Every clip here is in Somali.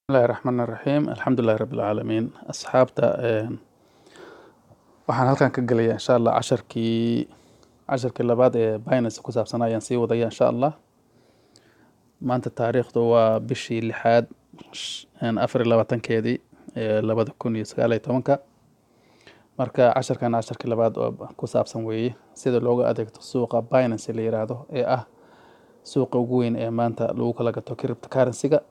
Bismillahi raxmaani raxiim, alxamdulilahi rabbil caalamiin. Asxaabta, waxaan halkan ka gelayaa, insha Allah, casharkii labaad ee Binance ku saabsan ayaan sii wadaya, insha Allah. Maanta taariikhdu waa bishii lixaad 24-keedii ee 2019-ka. Marka casharkan casharkii labaad oo ku saabsan weeye sida looga adeegto suuqa Binance la yiraahdo, ee ah suuqa ugu weyn ee maanta lagu kala gato cryptocurrency-ga.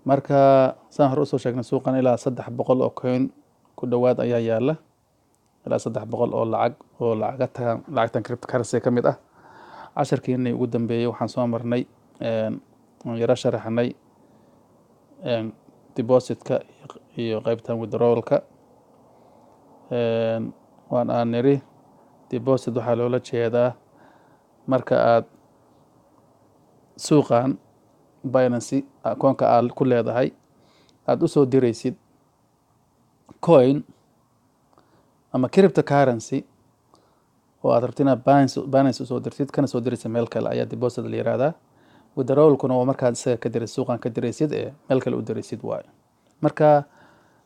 Marka saan hore usoo sheegnay, suuqan ilaa 300 oo coin ku dhowaad ayaa yaala, ilaa 300 oo lacag oo lacagatan lacagtan cryptocurrency ka mid ah. Casharkiinii ugu dambeeyey waxaan soo marnay, aan yaro sharaxnay depositka iyo qeybtan withdrawalka. Waan aan niri deposit waxaa loola jeedaa marka aad suuqan Binance akoonka aad ku leedahay aada usoo diraysid coin ama cryptocurrency oo aad rabto inaad Binance usoo dirtid, kana soo diraysid meel kale, ayaa deposit la yiraahdaa. Withdrawalkuna waa markaad isaga ka diraysid, suuqan ka diraysid ee meel kale u diraysid waayo. Marka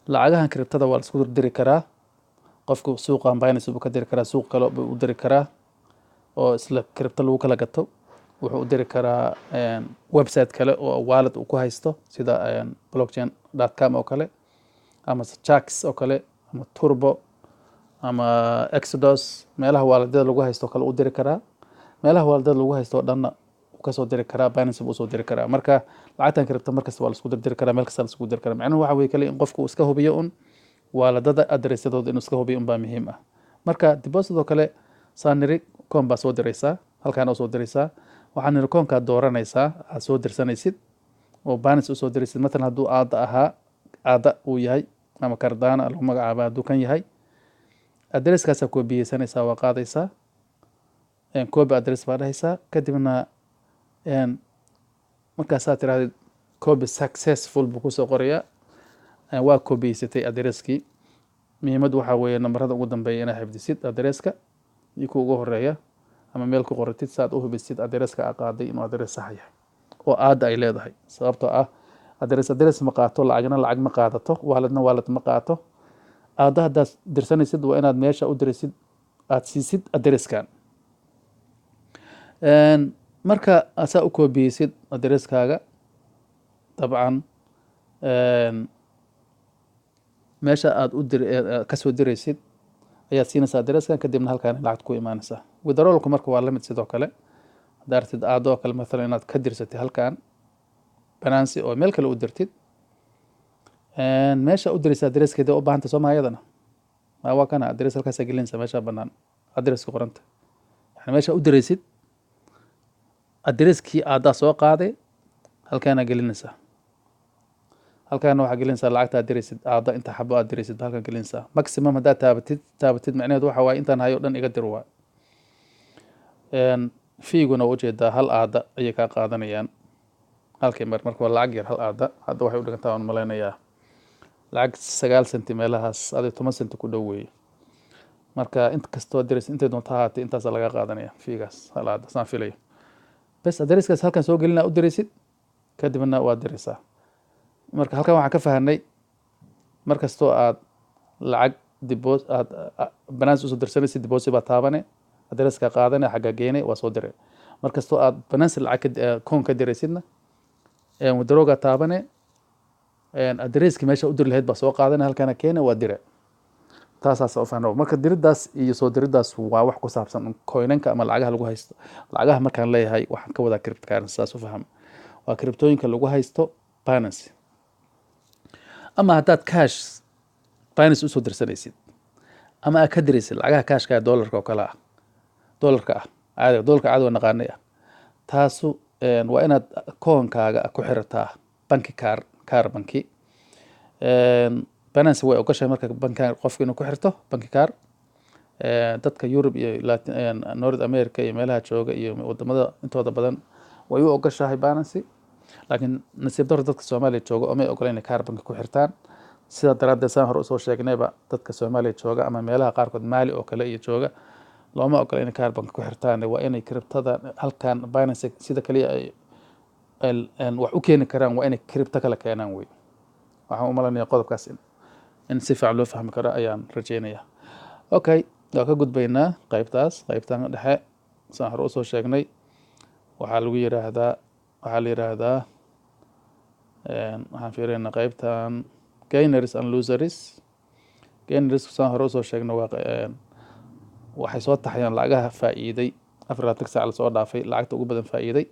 lacagahan cryptada waa la isku diri karaa. Qofku suuqan Binance buu ka diri karaa, suuq kale buu u diri karaa oo isla crypto lagu kala gato. Wuxuu u diri karaa website kale oo wallet uu ku haysto, sida blockchain.com oo kale, ama Jaxx oo kale, ama Turbo ama Exodus. Meelaha walletyada lagu haysto kale u diri karaa. Meelaha walletyada lagu haysto oo dhanna uu kasoo diri karaa, Binance buu usoo diri karaa. Marka lacagtan crypto markasta waa la isku diri karaa, meel kasta la isku diri karaa. Macnuhu waxa weye kale in qofku uu iska hubiyo un walletyada addressadooda, inuu iska hubiyo un baa muhiim ah. Marka deposit oo kale, saan niri, coin baa soo diraysaa, halkaan oo soo diraysaa. Waxaan niri coinkaad dooranaysaa aad soo dirsanaysid oo Binance usoo diraysid. Matalan hadduu ADA ahaa, ADA uu yahay ama Cardano lagu magacaaba, hadduu kan yahay, addresskaasaa koobiyeysanaysaa, waa qaadaysaa, "copy address" baa dhahaysaa. Kadibna markaasaa tirahdid "copy successful" buu kusoo qorayaa, waa koobiyeysatay addresskii. Muhiimaddu waxaa weeye nambarada ugu dambeeya inaad xifdisid, addresska iyo kuwa ugu horeeya, ama meel ku qoratid si aad u hubisid addresska aad qaaday inuu address sax yahay oo ADA ay leedahay. Sababtoo ah address address ma qaato, lacagna lacag ma qaadato, walletna wallet ma qaato. ADA haddaad dirsanaysid, waa inaad meesha u diraysid aad siisid addresskan. Marka asaa u koobiyeysid addresskaaga, dabcan meesha aad u dir kasoo diraysid ayaad siinaysaa addresskan, kadibna halkaan lacagta ku imaanaysaa. Withdrawalku marka waa lamid sidoo kale. Haddaad rabtid ADA oo kale mathalan inaad ka dirsatid halkan Binance oo meel kale u dirtid, meesha u diraysa addresskeeda u baahanta soo maha? Iyadana waa kana address, halkaasaa gelinaysa meesha banaan addresska qoranta. Yani meesha u diraysid addresskii ADA soo qaaday, halkaana gelinaysaa. Halkaana waxaa gelinaysaa lacagta aad diraysid, ADA inta xabo aad diraysid halkan gelinaysaa. Maximum haddaad taabatid, macnaheedu waxa waaye intaan hayo dhan iga dir waay. Feeguna waa ujeedaa, hal ADA ayay kaa qaadanayaan halkii mar. Marka waa lacag yar. Hal ADA hadda waxay u dhigantaa, waan malaynayaa, lacag 9 senti meelahaas, adi 10 senti ku dhow weeye. Marka int kastoo diraysid, intay doonto ha ahaatee, intaasaa laga qaadanaya feegaas hal ADA, saan filayo. Bes, addresskaas halkan soo gelina, u diraysid, kadibna waad diraysaa. Marka halkan waxaan ka fahanay, mar kastoo aad lacag aad Binance usoo dirsanaysid, deposit baa taabane, addresska qaadane, xagga geene, waa soo diray. Mar kastoo aad Binance lacag coin ka diraysidna, withdrawga taabane, addresski meesha u diri lahayd baa soo qaadana, halkana keena, waa dire. Taasaas u fahno. Marka diriddaas iyo soo diriddaas waa wax ku saabsan coinanka ama lacagaha lagu haysto. Lacagaha markaan leeyahay, waxaan ka wadaa cryptocurrency, saas u faham, waa cryptooyinka lagu haysto Binance. Ama haddaad cash Binance usoo dirsanaysid ama aad ka diraysid, lacagaha cashka ee dollarka oo kale ah, dollarka ah caadiga, dollarka caadiga naqaanay ah, taasu waa inaad akoonkaaga ku xirataa banki card, kaar banki. Binance way ogashahay marka banka qofka inuu ku xirto banki card. Dadka Europe iyo Latin, North America iyo meelaha jooga iyo wadamada intooda badan way u ogashahay Binance, laakiin nasiib daro dadka Soomaaliya jooga omay ogola inay kaar banki ku xirtaan. Sidaa daraaddeed, saan hore usoo sheegnayba, dadka Soomaaliya jooga ama meelaha qaarkood, Maali oo kale iyo jooga, looma ogola inay kaar banki ku xirtaan. Waa inay cryptada halkan Binance sida kaliya ay wax u keeni karaan waa inay crypto kala keenaan wey. Waxaan u malanaya qodobkaas in si fiican loo fahmi karo ayaan rajeynaya. Okay, waa ka gudbaynaa qaybtaas. Qaybtan dhexe, saan hore usoo sheegnay, waxaa lagu yiraahdaa, waxaa la yiraahdaa, waxaan fiirinaa qaybtan gainers and losers. Gainers, saan hore usoo sheegnay, waa waxay soo taxayaan lacagaha faa'iiday 24 saac lasoo dhaafay. Lacagta ugu badan faa'iiday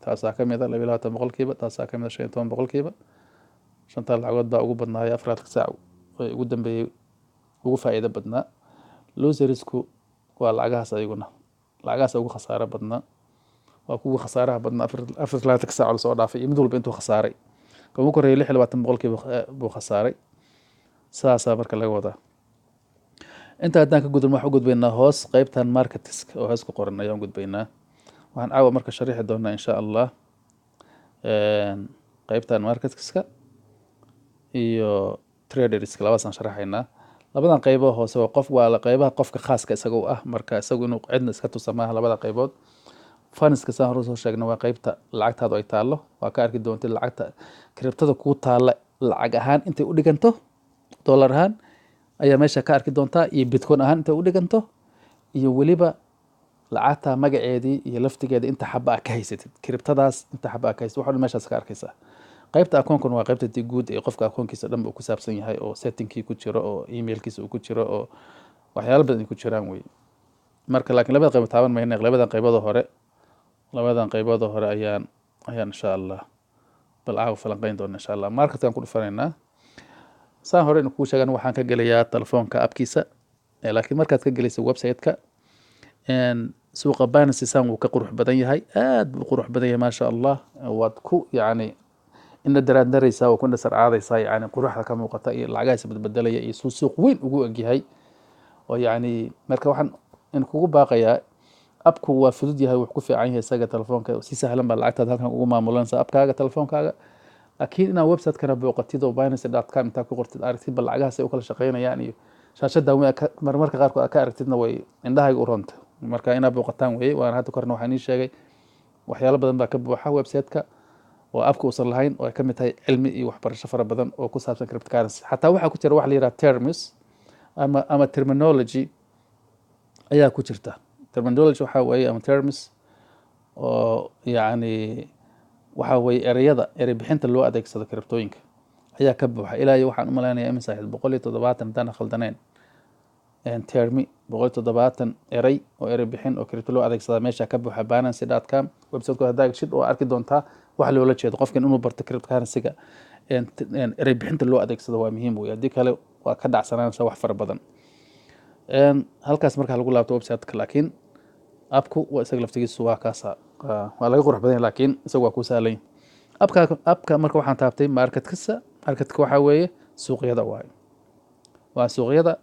taasaa ka mid a 22%, taasaa ka mid a 15%. Shantaa lacagood baa ugu badnaaya 24 saac ee ugu dambeeyey ugu faa'iido badnaa. Losersku waa lacagahaas, ayaguna lacagahaas ugu khasaaro badnaa, waa kuwa khasaaraha badnaa 24 saac lasoo dhaafay iyo mid walba intuu khasaaray. Kan ugu koreeyay 26% buu khasaaray. Saasaa marka laga wadaa. Inta haddaan ka gudubno, waxaan u gudbaynaa hoos, qeybtan markets oo hoos ku qoran ayaan gudbaynaa. Waxaan caawa marka sharixi doonaa, insha Allah, qeybtan marketska iyo traderska, labadaasaan sharaxaynaa. Labadan qeybo hoose waa qof, waa qeybaha qofka khaaska isaga u ah. Marka isagu inuu cidna iska tusa maaha labada qeybood. Fundska, saan hore usoo sheegnay, waa qeybta lacagtaadu ay taallo. Waa ka arki doontid lacagta cryptada kuu taalla lacag ahaan intay u dhiganto, dollar ahaan ayaa meesha ka arki doontaa, iyo bitcoin ahaan intay u dhiganto, iyo weliba lacagta magaceedii iyo laftigeeda, inta xaba a ka haysatid cryptadaas, inta xaba a ka haysatid, waxa dhan meeshaas ka arkaysaa. Qaybta akoonkuna waa qaybta dii guud ee qofka akoonkiisa dhan uu ku saabsan yahay, oo settingkii ku jiro, oo emailkiisa uu ku jiro, oo waxyaalo badan ay ku jiraan wey. Marka laakiin labada qaybood taaban mayna. Labadan qaybood hore ayaan insha Allah bal caawa falanqeyn doona, insha Allah. Marketkaan ku dhufanaynaa. Saan hore inu kuu sheegan, waxaan ka gelayaa telefoonka appkiisa. Laakiin markaad ka gelaysa website-ka, suuqa Binance saan wuu ka qurux badan yahay, aad buu qurux badan yahay, maasha Allah. Waad ku yacni ina daraandaraysaa oo ku indhasarcaadaysaa, yacni quruxda ka muuqata iyo lacagahaas badbedelaya iyo suu suuq weyn ugu egyahay. Oo yacni marka waxaan in kugu baaqayaa, appku waa fudud yahay, wuxuu ku fiican yahay isaga telefoonka, si sahlan baa lacagtaad halkan ugu maamulanaysa appkaaga telefoonkaaga. Laakiin inaad website-kana booqatid oo binance.com intaa ku qortid, aragtid bal lacagahaas ay u kala shaqeynayaan iyo shaashadda marmarka qaarkood aad ka aragtidna, way indhahayga u ronta. Marka inaad booqataan weye. Waana hadda korna waxaan ii sheegay, waxyaalo badan baa ka buuxa website-ka oo appka uusan lahayn, oo ay ka mid tahay cilmi iyo waxbarasho fara badan oo ku saabsan cryptocurrency. Xataa waxaa ku jira wax la yidhaha terms ama terminology ayaa ku jirta. Terminology waxaa weeye ama terms oo yacni waxaa weeye ereyada, erey bixinta loo adeegsado cryptooyinka ayaa ka buuxa. Ilaa iyo waxaan u malaynayaa imisa ahayd, 170 haddaan khaldaneyn, termi 170 erey oo erey bixin oo crypto loo adeegsadaa meesha ka buuxa. Binance.com website haddaa gashid oo arki doontaa wax loola jeedo. Qofkan inuu barto cryptocurrency-ga erey bixinta loo adeegsado waa muhiim wey, haddii kale waa ka dhacsanaanaysa wax fara badan. Halkaas markaa lagu laabto website-ka, laakiin appku waa isaga laftigiisu waa kaasa, waa laga qurux badan yahay, laakiin isaga waa kuu sahlan yahay appka. Appka marka waxaan taabtay marketkasa. Marketka waxaa weeye suuqyada waaye, waa suuqyada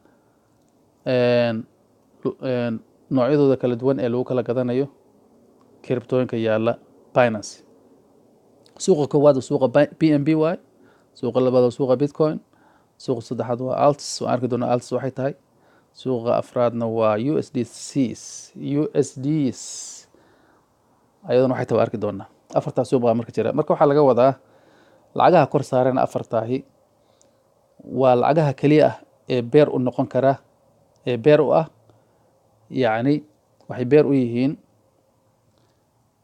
noocyadooda kala duwan ee lagu kala gadanayo cryptooyinka yaalla Binance. Suuqa koowaad waa suuqa BNB waaye, suuqa labaad waa suuqa bitcoin, suuqa saddexaad waa alts, waan arki doonaa alts waxay tahay, suuqa afraadna waa USDCs, USDs ayadana waxay tahay waa arki doonaa. Afartaas suuq baa marka jira. Marka waxaa laga wadaa lacagaha kor saaran afartaahi waa lacagaha keliya ah ee pair u noqon kara, ee pair u ah, yacni waxay pair u yihiin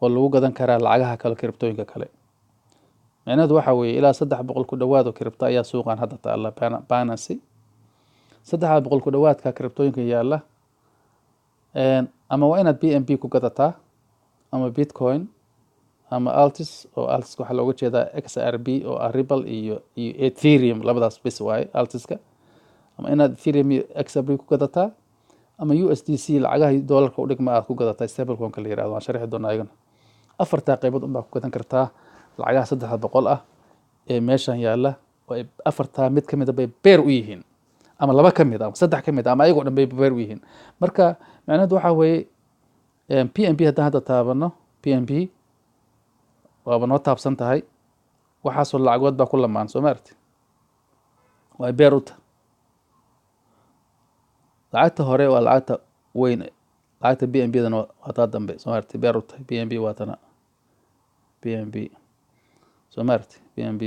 oo lagu gadan karaa lacagaha kale, cryptooyinka kale. Micnaheedu waxa weeye ilaa 300 ku dhowaad oo crypto ayaa suuqan hadda taalla Binance. 300 ku dhowaadka cryptooyinka yaalla, ama waa inaad BNB ku gadataa, ama bitcoin, ama alts, oo alts waxaa looga jeedaa XRP oo ah Ripple iyo Ethereum, labadaas bis waaye altska. Ama inaad Ethereum iyo XRP ku gadataa, ama USDC, lacagaha doolarka u dhigma aad ku gadataa, stablecoinka la yirahdo, waan sharixi doonaa ayagana. Afartaa qaybood unbaa ku gadan kartaa lacagaha 300 ah ee meeshan yaalla, oo ay afartaa mid ka mid a bay pair u yihiin, ama laba ka mid a, ama saddex ka mid a, ama ayagoo dhan bay pair u yihiin. Marka macnaheedu waxaa weeye BNB haddaan hadda taabano, BNB waaba noo taabsan tahay, waxaasoo lacagood baa ku lamaan, soo ma aragti? Waa pair u tahay. Lacagta hore waa lacagta weyn, lacagta BNB dana waa taa dambe, soo ma aragti? Pair u tahay BNB, waa tana BNB. Soo maarti BNB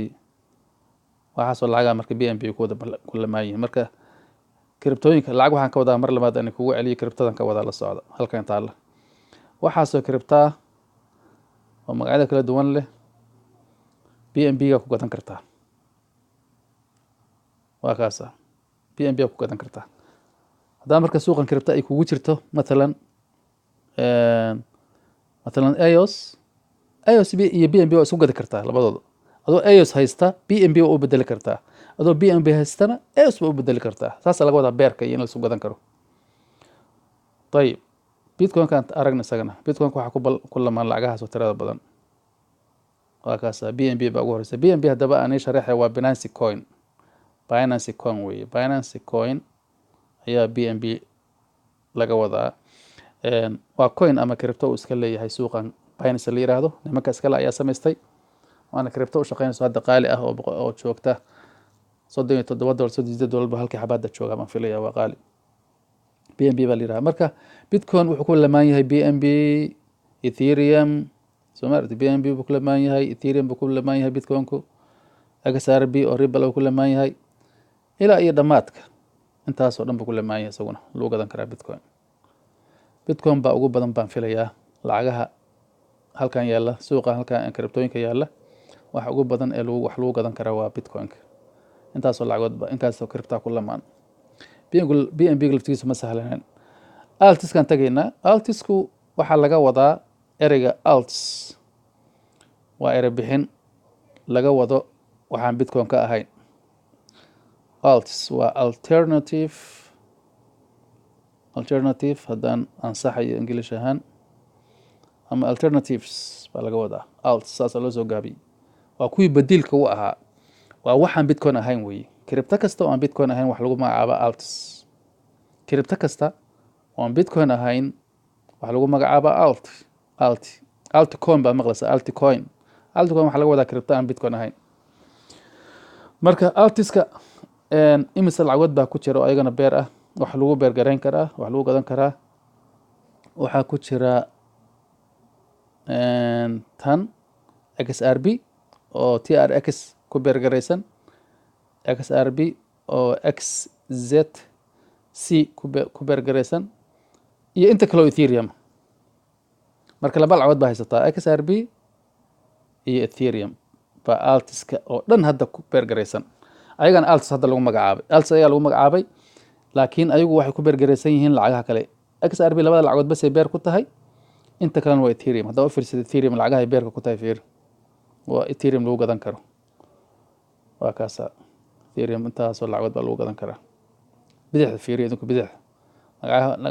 waxaasoo lacagaa marka BNB ku wada ku lamaan yihiin. Marka cryptooyinka lacag waxaan ka wadaa, mar labaad aan kugu celiyo, cryptodan ka wadaa. La socda halkan taalla waxaasoo crypto oo magacyada kala duwan leh, BNB ga ku gadan kartaa. Waa kaasa, BNB ga ku gadan kartaa. Haddaa marka suuqan crypto ay kugu jirto, mathalan EOS iyo BNB waa isku gadi kartaa labadooda. Adoo EOS haysta BNB waa u bedeli kartaa, adoo BNB haystana EOS waa u bedeli kartaa. Saasaa laga wadaa pairka iyo in la isku gadan karo. Ayib, Bitcoin-kaan aragna isagana. Bitcoin-ka waxaa ku lamaan lacagahaas oo tirada badan. Waa kaasa, BNB baa ugu horeysa. BNB haddaba aan ii sharaxay waa Binance Coin. Binance Coin weeye, Binance Coin ayaa BNB laga wadaa. Waa coin ama crypto uu iska leeyahay suuqan Binance la yiraahdo. Nimanka iskale ayaa samaystay, waana crypto u shaqeynayso hadda qaali ah oo joogta $37, $38 ba halkii xabaada jooga baan filaya. Waa qaali, BNB baa la yiraahdaa. Marka Bitcoin wuxuu ku lamaan yahay BNB, Ethereum. Soo ma aragti? BNB buu ku lamaan yahay, Ethereum buu ku lamaan yahay Bitcoinku, XRP oo Ripple uu ku lamaan yahay, ilaa iyo dhammaadka intaasoo dhan buu ku lamaan yahay. Isaguna lagu gadan karaa Bitcoin. Bitcoin baa ugu badan baan filayaa lacagaha halkan yaalla, suuqa halkan cryptooyinka yaalla. Waxa ugu badan ee lagu wax lagu gadan karaa waa Bitcoinka. Intaasoo lacagoodba, intaasoo crypto ku lamaan. BNB laftigiisu ma sahlanen. Altskan tagaynaa. Altsku waxaa laga wadaa, ereyga alts waa erey bixin laga wado waxaan Bitcoin ka ahayn. Alts waa alternative. Alternative haddaan ansaxayo English ahaan, ama alternatives baa laga wadaa alts, saasaa loo soo gaabiyey. Waa kuwii badiilka u ahaa, waa waxaan Bitcoin ahayn weeye. Crypto kasta oo aan Bitcoin ahayn wax lagu magacaaba alts. Crypto kasta oo aan Bitcoin ahayn waxaa lagu magacaabaa alt. Alt, altcoin baa maqlaysa. Altcoin, altcoin waxaa laga wadaa crypto aan Bitcoin ahayn. Marka altiska imise lacagood baa ku jira oo ayagana pair ah, wax lagu pair garayn karaa, wax lagu gadan karaa? Waxaa ku jira tan XRP oo TRX ku pair garaysan, XRP oo XZC ku pair garaysan, iyo inta kaleo Ethereum. Marka laba lacagood baa haysataa, XRP iyo Ethereum baa altiska oo dhan hadda ku pair garaysan. Ayagana alts hadda lagu magacaabay, alts ayaa lagu magacaabay, laakiin ayagu waxay ku pair garaysan yihiin lacagaha kale. XRP labada lacagood basay pair ku tahay, inta kalena waa Ethereum. Haddaa u fiirsada Ethereum lacagaha ay pairka ku tahay, fiir, waa Ethereum lagu gadan karo. Waa kaasa, Ethereum intaasoo lacagood baa lagu gadan karaa. Bidixda fiiriya idinku, bidixda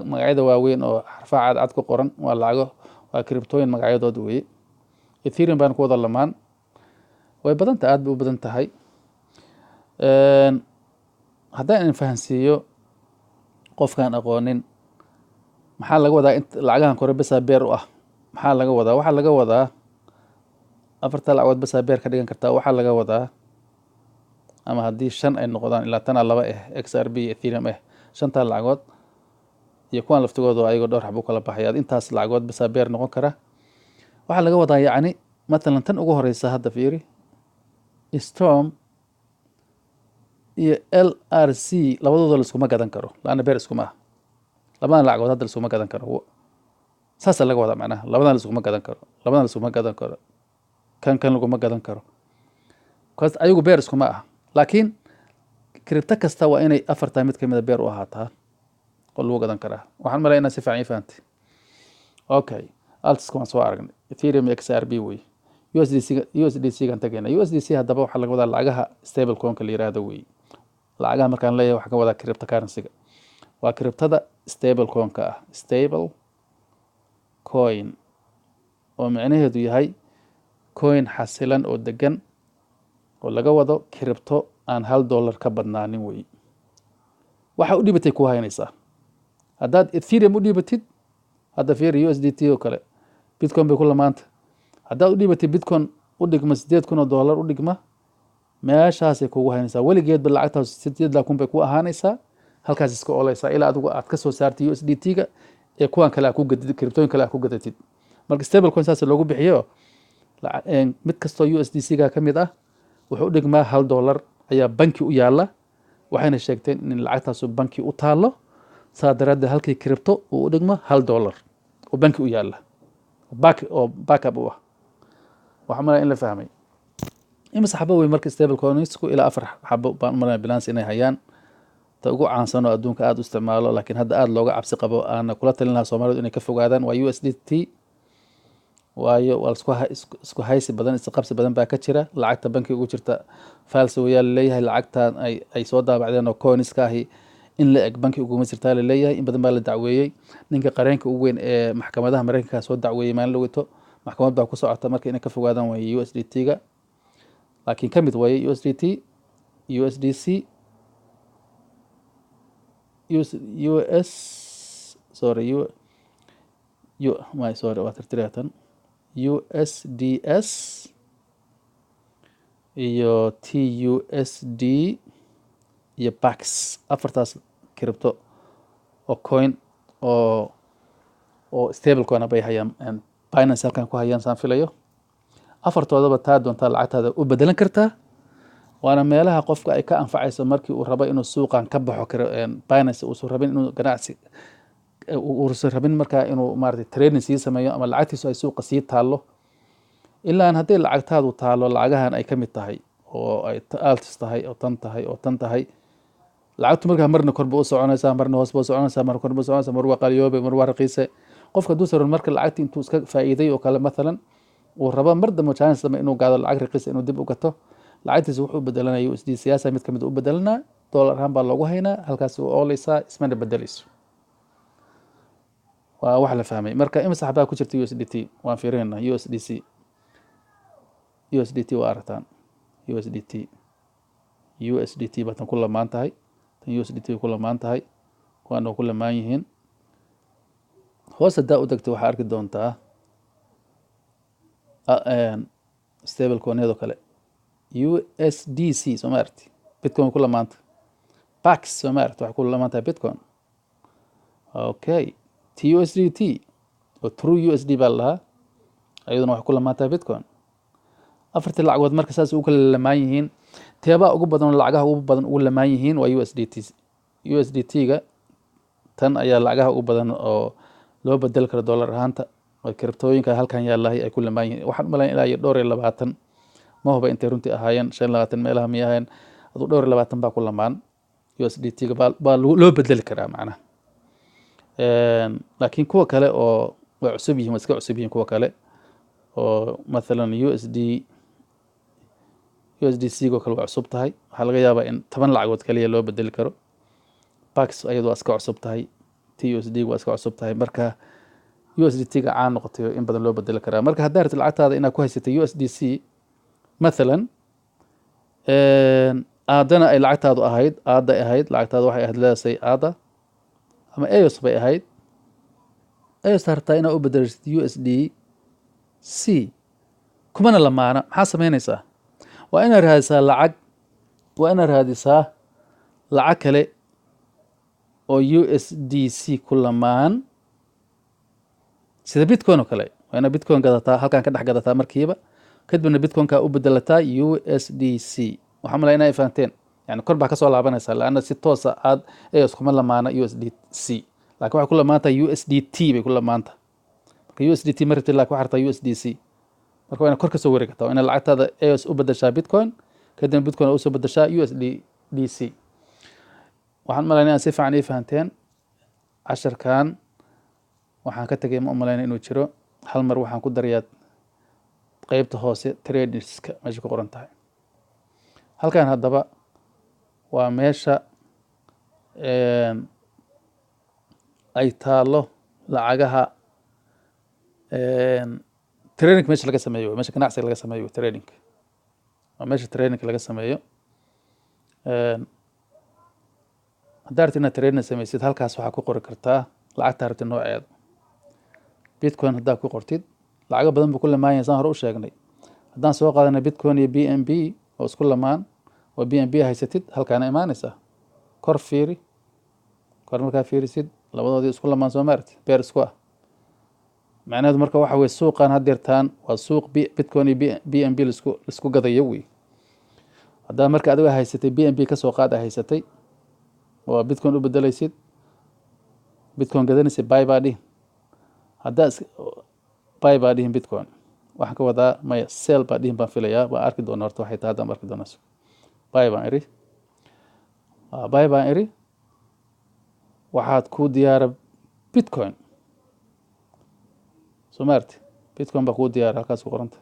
magacyada waaweyn oo xarfaha cad cad ku qoran waa lacago, waa cryptooyin magacyadood weeye. Ethereum baan ku wada lamaan. Way badan tahay, aad bay u badan tahay. Haddaan idin fahansiiyo qofkaan aqoonin, maxaa laga wadaa in lacagahan kore besaa pair u ah? Maxaa laga wadaa? Waxaa laga wadaa afarta lacagood besaa pair ka dhigan kartaa. Waxaa laga wadaa, ama haddii shan ay noqdaan, ilaa tanaa laba ah, XRP iyo Ethereum ah, shantaa lacagood iyo kuwan laftigooda oo ayagoo dhowr xabo u kala baxaya, intaas lacagood besaa pair noqon kara. Waxaa laga wadaa, yacni, matalan tan ugu horeysa hadda fiiri, Storm iyo LRC labadooda laiskuma gadan karo, laanna pair iskuma ah. Labadan lacagood hadda laiskuma gadan karo, saasaa laga wadaa. Macnaha labadan laiskuma gadan karo, labadan laiskuma gadan karo, kan kan laguma gadan karo, because ayagu pair iskuma ah. Laakiin crypto kasta waa inay afartaa mid kamida pair u ahaataa oo lagu gadan karaa. Waxaan malaya inaa si fiican ii fahantay. Okay, altiska waan soo aragnay, Ethereum, XRP wey. USDC, USDC gaan tagayna. USDC haddaba waxaa laga wadaa lacagaha stable coinka la yiraahdo wey. Lacagaha markaan leeyahay, waxaan ka wadaa cryptocurrency-ga, waa cryptada stable coinka ah. Stable coin oo micnaheedu yahay coin xasilan oo degan, oo laga wado crypto aan $1 ka badnaanin wey. Waxa u dhibatay ku haynaysaa. Haddaad Ethereum u dhibatid hadda, fiiri, USDT oo kale Bitcoin bay ku lamaanta. Haddaad u dhibatid Bitcoin u dhigma $8,000 u dhigma, meeshaasay kugu haynaysaa weligeedba. Lacagtaas 8,000 bay ku ahaanaysaa, halkaas iska oleysaa ilaa adigu aad ka soo saartid USDT-ga ee kuwan kale aad ku gadid, cryptooyin kale aad ku gadatid. Marka stable coin saas loogu bixiyo. Mid kastoo USDC ga ka mid ah wuxuu u dhigmaa $1 ayaa banki u yaala. Waxayna sheegteen in lacagtaasu banki u taalo, saa daraaddeed halkii crypto uu u dhigmo $1 oo banki u yaala back oo backup u ah. Waxaa malaya in la fahmay. Imise xabo wey marka stable coinsku? Ilaa afar xabo baan u malaya Binance inay hayaan. Ta ugu caansan oo adduunka aada u isticmaalo, laakiin hadda aada looga cabsi qabo, aana kula talin lahaa Soomaalidu inay ka fogaadaan, waa USDT. Waayo waa isku haysi badan, isqabsi badan baa ka jira. Lacagta bankiga ugu jirta false wayaa laleeyahay. Lacagtan ay soo daabacdeen oo coinska ahi in la eg banki uguma jirtaa laleeyahay. In badan baa la dacweeyey. Ninka qareenka ugu weyn ee maxkamadaha Mareykanka soo dacweeyey maalin dhaweyto. Maxkamad baa ku socota. Marka inay ka fogaadaan waye USDT ga, laakiin ka mid waye USDT, USDC, US, US, sorry, U U my, sorry, waa tirtiraatan, USDS iyo TUSD iyo Pax. Afartaas crypto oo coin oo stable coin bay hayaan Binance halkan ku hayaan, saan filayo. Afartoodaba taa doontaa lacagtaada u bedelan kartaa. Waana meelaha qofka ay ka anfacayso markii uu rabo inuu suuqan ka baxo karo Binance, uusan rabin inuu ganacsi, uusan rabin markaa inuu maaragtay trading sii sameeyo ama lacagtiisu ay suuqa sii taallo. Ilaa aan haddii lacagtaadu taallo lacagahan ay ka mid tahay oo ay alts tahay oo tan tahay oo tan tahay, lacagtu markaa marna kor ba u soconaysaa, marna hoos ba u soconaysaa, marna kor ba u soconaysaa, mar waa qaliyoobe, mar waa raqiise. Qofka hadduu saron marka lacagti intuu iska faa'iiday oo kale mathalan, uu rabo mar dambe chance dambe inuu gaado lacag raqiisa, inuu dib u gato lacagtiisa, wuxuu u bedelanaya USD siyaasa mid kamid u bedelanaa, dollar ahaan baa loogu haynaa, halkaas u oolaysaa, ismana bedelayso. Waa wax la fahmay. Marka imise xabaa ku jirta USDT? Waan fiirinaynaa. USDC, USDT waa aragtaan. USDT, USDT baa tan ku lamaan tahay, tan USDT way ku lamaan tahay, kuwaana waa ku lamaan yihiin. Hoos haddaa u degto waxaa arki doontaa stable coinyadoo kale. USDC, soo ma aragti? Bitcoin ku lamaanta. Pax, soo ma aragti? Waxay ku lamaan tahay Bitcoin. Okay, TUSDT oo True USD baa la dhahaa, ayaduna waxay ku lamaan tahay Bitcoin. Afartii lacagood marka saas ugu kala lamaan yihiin. Teebaa ugu badan oo lacagaha ugu badan ugu lamaan yihiin? Waa USDT. USDT-ga tan ayaa lacagaha ugu badan oo loo bedeli karo dollar ahaanta oo cryptooyinka halkan yaalahay ay ku lamaan yihiin. Waxaan u malayn ilaa iyo dhowr iyo labaatan, ma huba intay runtii ahaayeen, 25 meelaha miyay ahaayeen, aduu dhowr iyo labaatan baa ku lamaan USDT-ga baa loo bedeli karaa macnaha. Laakiin kuwa kale oo way cusub yihiin, waa iska cusub yihiin kuwa kale oo mathalan USD, USDC oo kale waa cusub tahay. Waxaa laga yaabaa in 10 lacagood kaliya loo bedeli karo. Pax ayadu waa iska cusub tahay. TUSD waa iska cusub tahay. Marka USDT ga caan noqotay oo in badan loo bedeli karaa. Marka haddaa rabtid lacagtaada inaad ku haysatay USDC mathalan, aadana ay lacagtaadu ahayd, aaday ahayd lacagtaadu, waxay ahayd leesay aada ama EOS bay ahayd, EOS hartaa inaad u bedelsid USDC, kumana lamaana, maxaa samaynaysaa? Waa inaad raadisaa lacag, waa inaad raadisaa lacag kale oo USDC ku lamaan, sida Bitcoin oo kale. Waa inaad Bitcoin gadataa, halkan ka dhex gadataa markiiba, kadibna Bitcoinka u bedelataa USDC. Waxaa malaya inay fahanteen. Yani kor baa kasoo laabanaysaa, laanna si toosa aad EOS kuma lamaana USDC, laakiin waxay ku lamaantahay USDT bay ku lamaanta. Marka USDT ma rabtid, laakiin waxaa rabtaa USDC. Marka waa inaad kor kasoo wareegi kartaa, waa inaad lacagtaada EOS u bedeshaa Bitcoin, kadibna Bitcoin usoo bedeshaa USDC. Waxaan malaynaya inaad si fiican ii fahanteen casharkan. Waxaan ka tegay ma u malaynaya inuu jiro. Hal mar waxaan ku darayaa qeybta hoose, traderska meesha ku qoran tahay halkan. Haddaba waa meesha ay taalo lacagaha trading, meesha laga sameeyo, meesha ganacsiga laga sameeyo trading, waa meesha trading laga sameeyo. Haddaa rabtid inaad trading sameysid, halkaas waxaa ku qori kartaa lacagta rabtid nooceeda. Bitcoin haddaa ku qortid, lacago badan buu ku lamaan yahay, saan hore u sheegnay. Haddaan soo qaadanay Bitcoin iyo BNB oo isku lamaan, oo BNB haysatid, halkaana imaanaysaa. Kor fiiri, kor markaa fiirisid, labadoodii isku lamaan, soo maarti beer isku ah. Macnaheedu marka waxa weye, suuqan haddeertaan waa suuq Bitcoin iyo BNB laisku gadayo wey. Haddaa marka adigo haysatay BNB, kasoo qaad a haysatay oo Bitcoin u bedelaysid, Bitcoin gadanaysid, buy baa dhihin. Haddaa buy baa dhihin Bitcoin, waxaan ka wadaa, maya, sell baa dhihin baan filayaa. Waan arki doona horta waxay tahay, haddaan arki doonaa. Buy baan iri, buy baan iri. Waxaad ku diyaara Bitcoin, soo maarti? Bitcoin baa kuu diyaara, halkaas ku qoranta.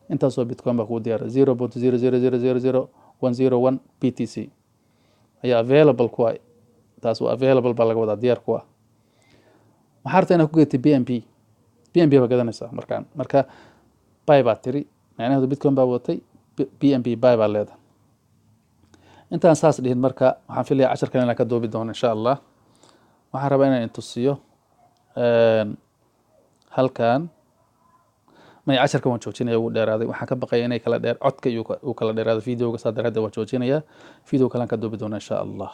Intaasoo Bitcoin baa kuu diyaara, 0.00000101 BTC ayaa available ku ah. Taas waa available baa laga wadaa, diyaar ku ah. Maxaa rabtaa inaad ku gadatay? BNB. BNB baa gadanaysaa markaan. Marka buy baa tiri, macnaheedu Bitcoin baa wadatay, BNB buy baa leedahay. Intaan saas dhihin marka, waxaan filaya casharkan inaan ka duubi doono, insha Allah. Waxaan rabaa inaan intusiyo halkan. Maya, casharkan waan joojinaya, wuu dheeraaday. Waxaan ka baqaya inay kala dheer codka iyo uu kala dheeraado videoga, saa daraaddeed waan joojinaya. Video kalaan ka duubi doona, insha Allah.